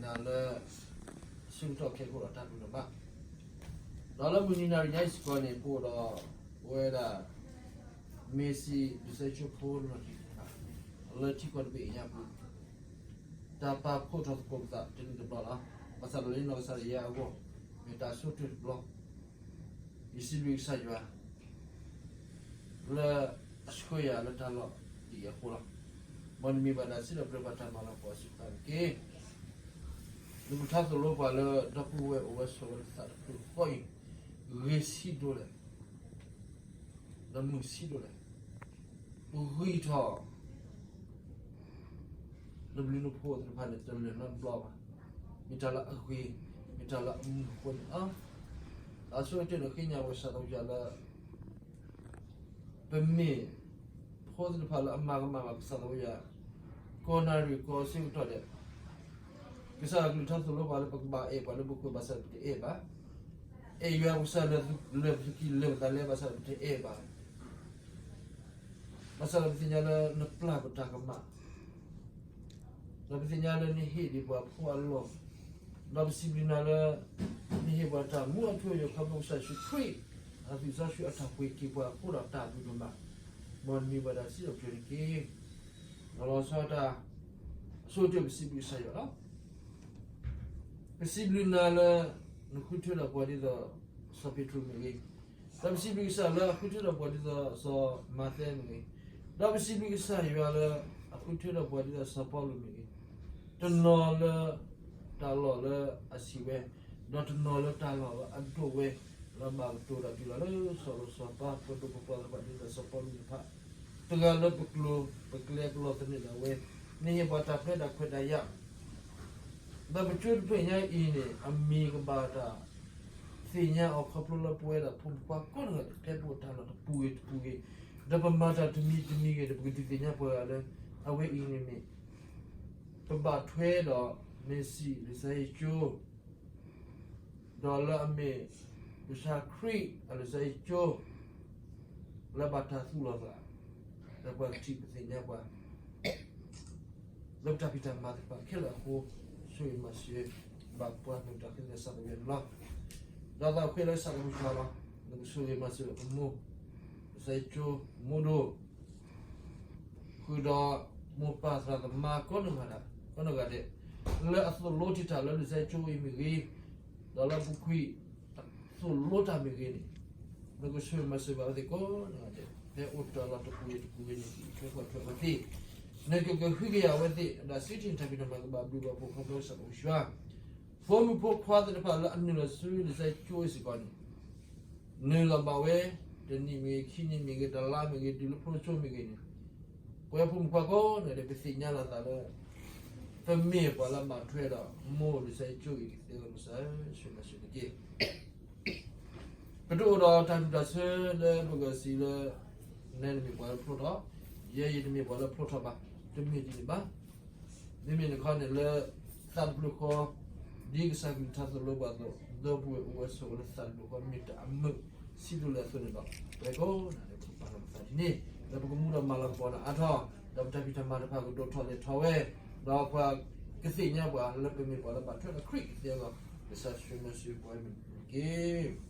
လၢ ဆၢကတီၢ်ခဲအံၤအိၣ်ဒီးတၢ်ဒိၣ်တဘၣ်, ဒီးလၢမုၢ်နံၤနၤရံၣ်ညါအံၤစ့ၢ်ကီးန့ၣ် ပအိၣ်ဒီး ပဝဲဒၣ် မ့ၢ်စံၣ်လံာ်စီဆှံဖိလီၤတံၢ်တဖၣ် လၢထံကီၢ်တဘ့ၣ်အံၤညါပူၤ တၢ်ပာ်ဖှိၣ်ထီၣ်သကိးပသးတနံၤတဘျီလီၤ. ဘၣ်ဆၣ်ဒီးလၢနီၢ်ကစၢ်ဒၣ်ယဲအဂီၢ် မ့ၢ်တၢ်ဆိၣ်တၢၢ်တဘျီ ယစံးဘျုးကစၢ်ယွၤ လၢအဆှၢယၤလၢတၢ်လီၢ်ဒ်အံၤအဃိလီၤ. မ်နမံၤဘၣ်တၢ်စံးထီၣ်ပတြၢၤပှၤတၢ်မၤလၤကပီၤအဆၢကတီၢ်တက့ၢ်. နကထါသိၣ်လိပှၤလၢဒီပုၢ်ဝဲၢ်အိၣ်ဝဲဆိးဝဲလၢသးတဖျၢၣ်ဃီအံၤ ဂ့ၤဆံးဒိၣ်လဲၣ် ဒီးမုာ်ဆံးဒိၣ်လဲၣ်. ပဂံၢ်ထီၣ် နဘျုးနဖှိၣ်သ့ၣ်တဖၣ်န့ၣ် တလၢာ်နီတဘျီဘၣ်. မ့ၢ်တၢ်လၢအဂ့ၤ, မ့ၢ်တၢ်လၢအမုာ်အဃိန့ၣ်လီၤ. တၢ်ဆိကတၢၢ်န့ၣ်ဃ့ညါဝဲကစၢ်သးဝံယၤလၢ ပမ့ၢ်ဖိသ့ၣ်တဖၣ်လၢအမၤကမၣ်ဘၣ်ကစၢ်သးဝံယၤ ကိးနၣ်ရံၣ်ကိးဆၢကတီၢ်ဒဲး ကစၢ်အကလုၢ်ကထါသိၣ်လိပှၤလၢပကဘၣ်အဲၣ်ပှၤလၢပူၤကွံာ်ဘၣ်ဆၣ်ဒီးပတအဲၣ်ဘၣ်. အဲၣ်ယွၤပကစၢ်လၢပသူၣ်ကံၢ်လၢပသးလဲၤဘၣ်ဆၣ်ဒီးပတအဲၣ်ဘၣ်. ဘၣ်ဆၣ်ဒီးပသ့ၣ်ညါလၢနပျၢ်ပတၢ်ကမၣ်, ဒီးပသ့ၣ်ညါလၢနဟ့ၣ်ဒံးပှၤဖိအလီၢ်, ဒီးပစံးဘျုးနၤလၢ နဟ့ၣ်ပှၤတၢ်မူအထူအယိာ်ခီဖျိကစၢ်ယ့ၣ်ၡူးခရံာ် အသွံၣ်စီဆှံအတၢ်ပှ့ၤက့ၤပှၤအဃိဒီးတၢ်ဘျုးဒိၣ်မး, မ်နမံၤဘၣ်တၢ်စံးထီၣ်ပတြၢၤတက့ၢ်. ဒီးလီၤဆီဒၣ်တၢ် အဆိကတၢၢ်ပစံးဘျုးကစၢ်ယွၤလီၤ. ပစံးဘျုးနၤလၢ နဃုထၢထီၣ်ပှၤဒ်သိး စီၤပ့းတရူးမ့ၢ်ဂ့ၤ, ဒီးပစံးဘျုးကစၢ်လၢအဃုထၢထီၣ်ပှၤဒ်သိးစီၤမၤသဲမ့ၢ်ဂ့ၤ, ဒီးပစံးဘျုးကစၢ်ယွၤလၢအဃုထၢထီၣ်ပှၤဒ်သိးစီၤပီလူးမ့ၢ်ဂ့ၤ, တနီၤလၢတၢ်လီၢ်လၢအဆံးဝဲ, ဒီးတနီၤလၢတၢ်လီၢ်လၢအဒိၣ်ဝဲ, လၢဘၣ်ကတိၤဒီးတုၤလီၤလၢစီၤလိၤစီၤပၤ ပဒိၣ်ပပှၢ်သ့ၣ်တဖၣ်ဒ်သိးစီၤပီလူးတဖၣ်, တဂၤလၢပကျိၤပကျဲပလီၢ်သန့ၤဒၣ်ဝဲ, နဟ့ၣ်ပှၤတၢ်ခွဲးတၢ်ခွဲးတၢ်ယာ် ဒီးပကၠိတဖျၢၣ်ညါအံၤန့ၣ် အမံၤကဘၣ်တၢ်သ့ၣ်ညါအီၤခီဖျိလၢပဝဲဒၣ်ဖိမုၣ်ဖိခွါကိးဂၤဒဲး ဖဲပအိၣ်တၢ်လီၢ်တပူၤဂ့ၤတပူၤဂ့ၤ, ဒီးပမၤတၢ်တမံၤတမံၤဂ့ၤဒီး ပကဒုးသ့ၣ်ညါပှၤဂၤလၢ အဝဲအံၤန့ၣ်မ့ၢ် ပဘၣ်ထွဲဒီး မ့ၢ်စံးလံာ်စီဆှံကၠိ ဒီးလၢအမ့ၢ် ကစၢ်ခရံာ်အလံာ်စီဆှံကၠိ လၢဘၣ်တၢ်သူၣ်လီၤသး ဒီးပှၤကထံၣ်ပသ့ၣ်ညါပှၤ လၢပတၢ်ဖံးတၢ်မၤသ့ၣ်တဖၣ်ခဲလၢာ်အဃိ ဆိၣ်ဂ့ၤမၤစၢၤ ဘၣ်ပှၤမုၢ်တၢ်ဃ့လၢကစၢ်သးဝံယၤန့ၣ်လီၤ. ဒီးသးခွဲးလၢကစၢ်သးဝံယၤလီၤ နကဆိၣ်ဂ့ၤမၤစၢၤပမိၢ် လံာ်စီဆှံကၠိ မိၢ်ဒိၣ် ဃုာ်ဒီးမိၢ်ပၢ်သရၣ်သမါကိးနီၢ်ဂၤဒဲး ကိးနီၢ်ဂၤဒဲး လၢအသိၣ်လိတ့ၢ်တၢ်လၢလံာ်စီဆှံကၠိအံၤမ့ၢ်ဂ့ၤ, ဒီးလၢပူၤကွံာ် သိၣ်လိတၢ်မ့ၢ်ဂ့ၤန့ၣ်, နကဆိၣ်ဂ့ၤမၤစၢၤဘၣ်အဝဲသ့ၣ်ကိးနီၢ်ဂၤဒဲး ဖဲအိၣ်တၢ်လီၢ်တပူၤဂ့ၤတပူၤဂ့ၤန့ၣ် ကထွဲကွၢ်ထွဲအဝဲသ့ၣ်, နကကဟုကယာ်အဝဲသ့ၣ် ဒီးစံးထီၣ်ပတြၢၤတၢ်ဖံးတၢ်မၤကဘၣ်ဘျုးဘၣ်ဖှိၣ်ခီဖျိကစၢ်ယ့ၣ်ၡူးခရံာ် ဖိမုၣ်ဖိခွါသ့ၣ်တဖၣ်လၢအနုာ်လီၤဆူလံာ်စီဆှံကၠိအံၤစ့ၢ်ကီးန့ၣ် နုာ်လီၤဘၣ်ဝဲ တနံၣ်မ့ၢ်ဂ့ၤ ခံနံၣ်မ့ၢ်ဂ့ၤ တလါမ့ၢ်ဂ့ၤ တုၤလၢဖျိကၠိမ့ၢ်ဂ့ၤန့ၣ်, ပဝဲဖိမုၣ်ဖိခွါကိးဂၤဒဲး ပသ့ၣ်ညါလီၤသးလၢ ပမ့ၢ်ပှၤလၢအဘၣ်ထွဲဒီး မိၢ်လံာ်စီဆှံကၠိအံၤကသ့အဂီၢ် ကစၢ်ဆိၣ်ဂ့ၤမၤစၢၤတက့ၢ်. ပတအိၣ်ဒီးတၢ်ဒူၣ်တၢ်ဆၢလၢပဂီၢ်စံးလၢ နဲနမ့ၢ်ပှၤလၢဖျိထီၣ်, ယဲယတမ့ၢ်ပှၤလၢဖျိထီၣ်ဘၣ်, တမ့ၢ်ဒ်န့ၣ်ဘၣ်. မ့မ့ၢ်တခီန့ၣ်လၢ သးတဖျၢၣ်ဃီ ဒ်ကစၢ်ကလုၢ်ကထါသိၣ်လိပှၤအသိး ဒီပုၢ်ဝဲၢ်အိၣ်ဝဲဆိးဝဲလၢသးတဖျၢၣ်ဃီ မ့ၢ်တၢ်အမုာ်ဆံးဒိၣ်လဲၣ်အသိးန့ၣ်ဒီး ပဝဲကိးဂၤဒဲး ပကပာ်လီၤပသးဒ်န့ၣ် လၢပကမူဒီးမၤလၤကပီၤနၤအါထီၣ်, ဒီးပတၢ်ဖံးတၢ်မၤတဖၣ်ကဒိၣ်ထီၣ်လဲၢ်ထီၣ်ဝဲ, ဒီးပှၤကသ့ၣ်ညါပှၤလၢပမ့ၢ်ပှၤလၢဘၣ်ထွဲဒီးခရံာ်ကသ့အဂီၢ်, ကစၢ်ဆိၣ်ဂ့ၤမၤစၢၤပှၤမ့ၢ်တက့ၢ်.